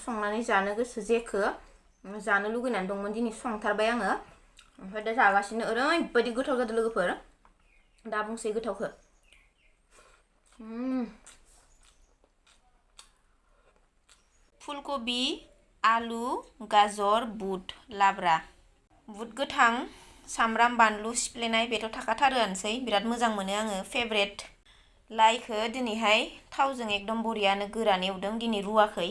संनानै जानो गोसो जेखो जानो लुगैनानै दंमोन दिनै संथारबाय आङो ओमफ्राय दा जागासिनो ओरैबायदि गोथाव जादों लोगोफोर दा बुंसै गोथावखौ फुलकबि आलु गाजर बुट लाब्रा बुट गोथां सामब्राम बानलु सिफ्लेनाय बेथ' थाखाथारोआनोसै बिराद मोजां मोनो आङो फेभरेट लाइखौ दिनैहाय थावजों एकदम बरियानो गोरान एवदों दिनै रुवाखै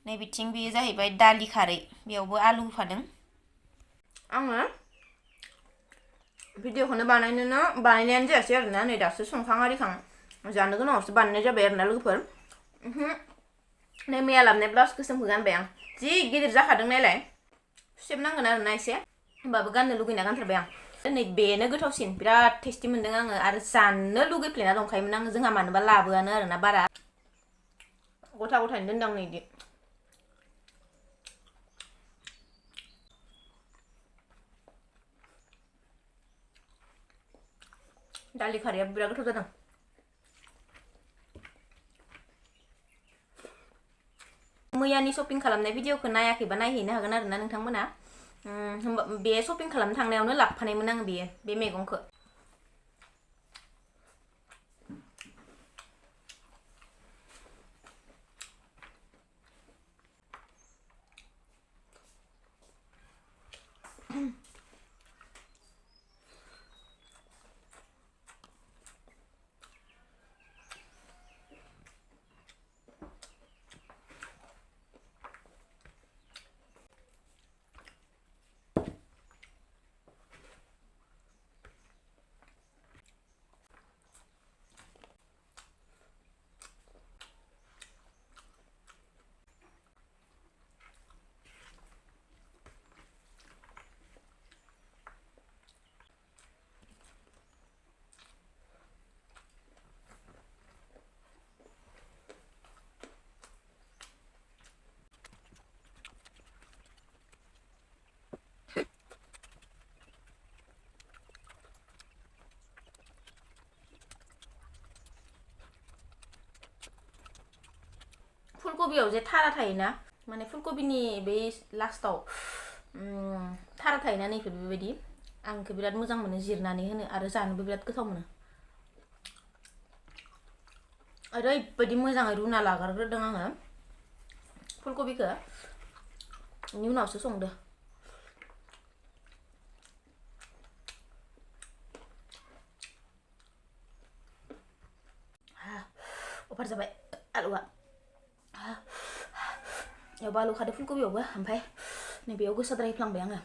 नै बिथिं बेयो जाहैबाय दालि खारै बेयावबो आलु होफादों आङो भिडिअखौनो बानायनायानो जायासै आरोना नै दासो संखां आरिखां जानो गोनाङावसो बानायनाय जाबाय आरोना लोगोफोर नै मैया लाबोनाय ब्लाउस गोसोमखौ गानबाय आं जि गिदिर जाखादों नायलाय सुसेबनांगोन आरोना एसे होमबाबो गाननो लुगैना गानथारबाय आं नै बेनो गोथावसिन बिराद टेस्टि मोनदों आङो आरो जानो लुगैफ्लेना दंखायोमोन आङो जोंहा मानोबा लाबोआनो आरोना बारा गथा गथायैनो दोनदों नै इदि दालि खारैया बिराद गोथाव जादों मैयानि शपिं खालामनाय भिडिअखौ नायाखैबा नायहैनो हागोन आरोना नोंथांमोना बे शपिं खालामनो थांनायावनो लाबोफानायमोन आङो बे मैगंखौ फुलकबियाव जे थारा थायोना माने फुलकबिनि बै लास्टाव थारा थायोना नैफोर बेबायदि आं इखौ बिराद मोजां मोनो जिरनानै होनो आरो जानोबो बिराद गोथाव मोनो ओरैबायदि मोजाङै रुना लाग्रोदों आङो फुलकबिखौ बेनि उनावसो संदो अभार जाबाय आलुआ यावबो आलु खादो फुलकबियावबो ओमफ्राय नैबेयाव गोसाद्राय होफ्लांबाय आङो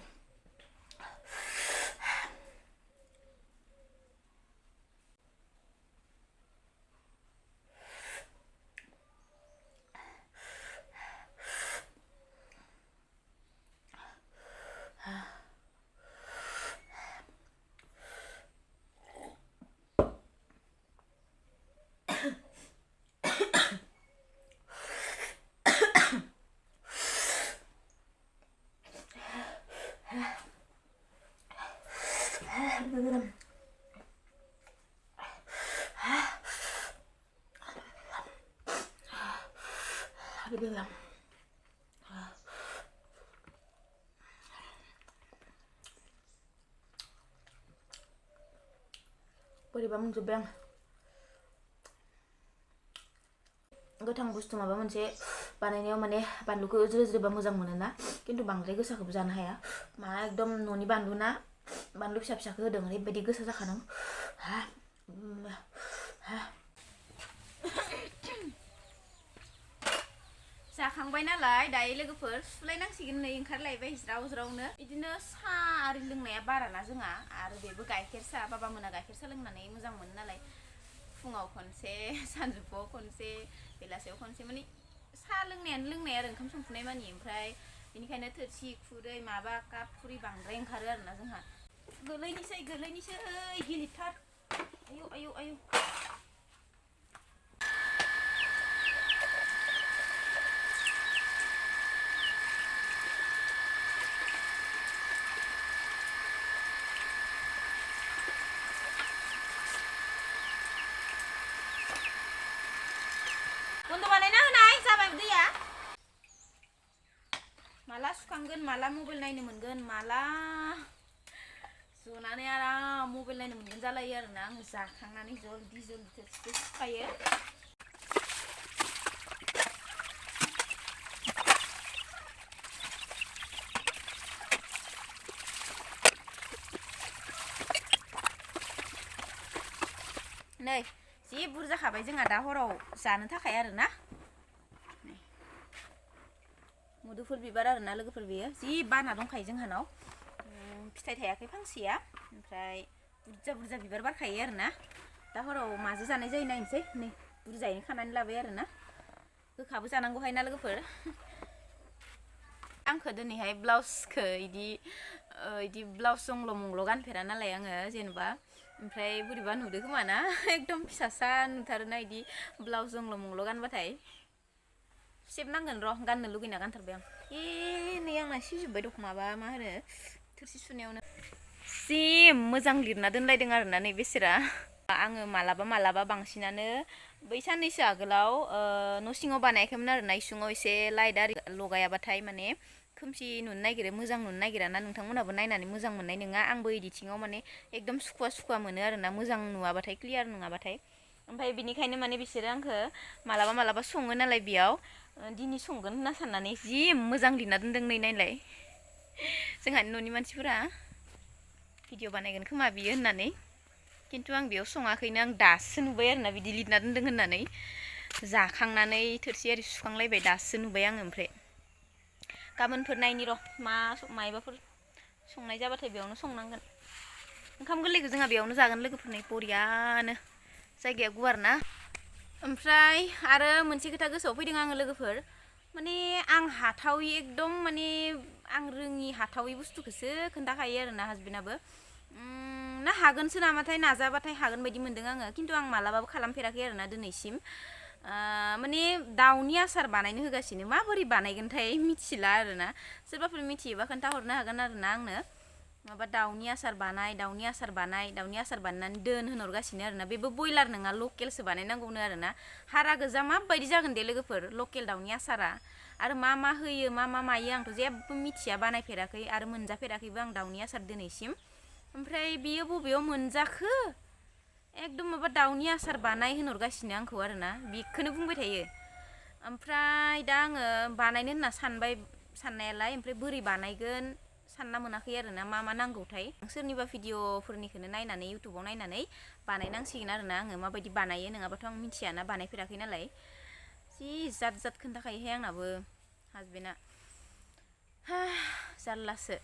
बोरैबा मोनजोब्बाय आं गोथां बुस्थु माबा मोनसे बानायनायाव माने बानलुखौ ज्रो ज्रोबा मोजां मोनोना खिन्थु बांद्राय गोसाखौबो जानो हाया मा एकदम न'नि बानलु ना बानलु फिसा फिसाखौ होदों ओरैबायदि गोसा जाखादों जाखांबाय नालाय दायो लोगोफोर सुलायनांसिगोन नै ओंखारलायबाय ज्राव ज्रावनो बिदिनो सा आरि लोंनाया बाराना जोंहा आरो बेबो गाइखेर सा बाबा मोना गाइखेर सा लोंनानै मोजां मोनो नालाय फुङाव खनसे सानजौफुआव खनसे बेलासेयाव खनसे माने सा लोंनाय आरो ओंखाम संफुनाय मानि ओमफ्राय बेनिखायनो थोरसि खुरै माबा काप खुरि बांद्राय ओंखारो आरोना जोंहा गोलैनोसै गिलिरथार आयौ आयौ आयौ बन्द' बानायना होनाय जाबाय दैया माला सुखांगोन माला मबाइल नायनो मोनगोन माला जनानै आराम मबाइल नायनो मोनगोन जालायो आरोना आं जाखांनानै जल्दि थोरसिखौ सुखायो नै जि बुरजा खाबाय जोंहा दा हराव जानो थाखाय आरोना मुदुफुल बिबार आरोना लोगोफोर बेयो जि बाना दंखायो जोंहानाव फिथाइ थायाखै फांसेया ओमफ्राय बुरजा बिबार बारखायो आरोना दा हराव माजों जानाय जायो नायनोसै नै बुरजायैनो खानानै लाबाय आरोना गोखाबो जानांगौहाय ना लोगोफोर आंखो दिनैहाय ब्लाउसखौ इदि ब्लाउस जंल' मंल' गानफेरा नालाय आङो जेनेबा ओमफ्राय बोरैबा नुदो खोमा ना एकदम फिसासा नुथारोना इदि ब्लाउस जंल' मंल' गानबाथाय सेबनांगोन र' गाननो लुगैना गानथारबाय आं नै आंना सिजोब्बाय दख माबा मा होनो थोरसि सुनायावनो जि मोजां लिरना दोनलायदों आरोना नै बेसेरा आङो मालाबा बांसिनानो बै साननैसो आगोलाव न' सिङाव बानायाखैमोन आरोना इसुङाव एसे लाइट आरि लगायाबाथाय माने खोमसि नुनो नागिरो मोजां नुनो नागिरा ना नोंथांमोनाबो नायनानै मोजां मोननाय नङा आंबो एडिटिङाव माने एकदम सुखुवा मोनो आरोना मोजां नुवाबाथाय क्लियार नङाबाथाय ओमफ्राय बिनिखायनो माने बिसोरो आंखो मालाबा सङो नालाय बेयाव दिनै संगोन होनना साननानै जि मोजां लिरना दोनदों नै नायलाय जोंहानि न'नि मानसिफोरा भिडिअ बानायगोन खोमा बियो होननानै खिन्थु आं बेयाव सङाखैनो आं दासो नुबाय आरोना बिदि लिरना दोनदों होननानै जाखांनानै थोरसि आरि सुखांलायबाय दासो नुबाय आङो ओमफ्राय गाबोनफोर नायनि र' मायबाफोर संनाय जाबाथाय बेयावनो संनांगोन ओंखाम गोरलैखौ जोंहा बेयावनो जागोन लोगोफोरनि बरियानो जायगाया गुवार ना ओमफ्राय आरो मोनसे खोथा गोसोआव फैदों आङो लोगोफोर माने आं हाथावि एकदम माने आं रोङि हाथावि बुस्थुखौसो खोन्थाखायो आरोना हासबेन्डआबो ना हागोनसो नामाथाय नाजाबाथाय हागोन बायदि मोनदों आङो खिन्थु आं मालाबाबो खालामफेराखै आरोना दिनैसिम माने दाउनि आसार बानायनो होगासिनो माबोरै बानायगोनथाय मिथिला आरोना सोरबाफोर मिथियोबा खोन्थाहरनो हागोन आरोना आंनो माबा दाउनि आसार बानायनानै दोन होनहरगासिनो आरोना बेबो बयलार नङा लकेलसो बानायनांगौनो आरोना हारा गोजा माबायदि जागोन दे लोगोफोर लकेल दाउनि आसारा आरो मा होयो मा मायो आंथ' जेबो मिथिया बानायफेराखै आरो मोनजाफेराखैबो आं दाउनि आसार दिनैसिम ओमफ्राय बियो बबेयाव मोनजाखो एकदम माबा दाउनि आसार बानाय होनहरगासिनो आंखौ आरोना बेखौनो बुंबाय थायो ओमफ्राय दा आङो बानायनो होनना सानबाय साननायालाय ओमफ्राय बोरै बानायगोन सानना मोनाखै आरोना मा नांगौथाय सोरनिबा भिडिअफोरनिखौनो नायनानै इउटुबाव नायनानै बानायनांसिगोन आरोना आङो माबायदि बानायो नङाबाथ' आं मिथियाना बानायफेराखै नालाय जि जात खोन्थाखायोहाय आंनाबो हासबेन्डआ जारलासो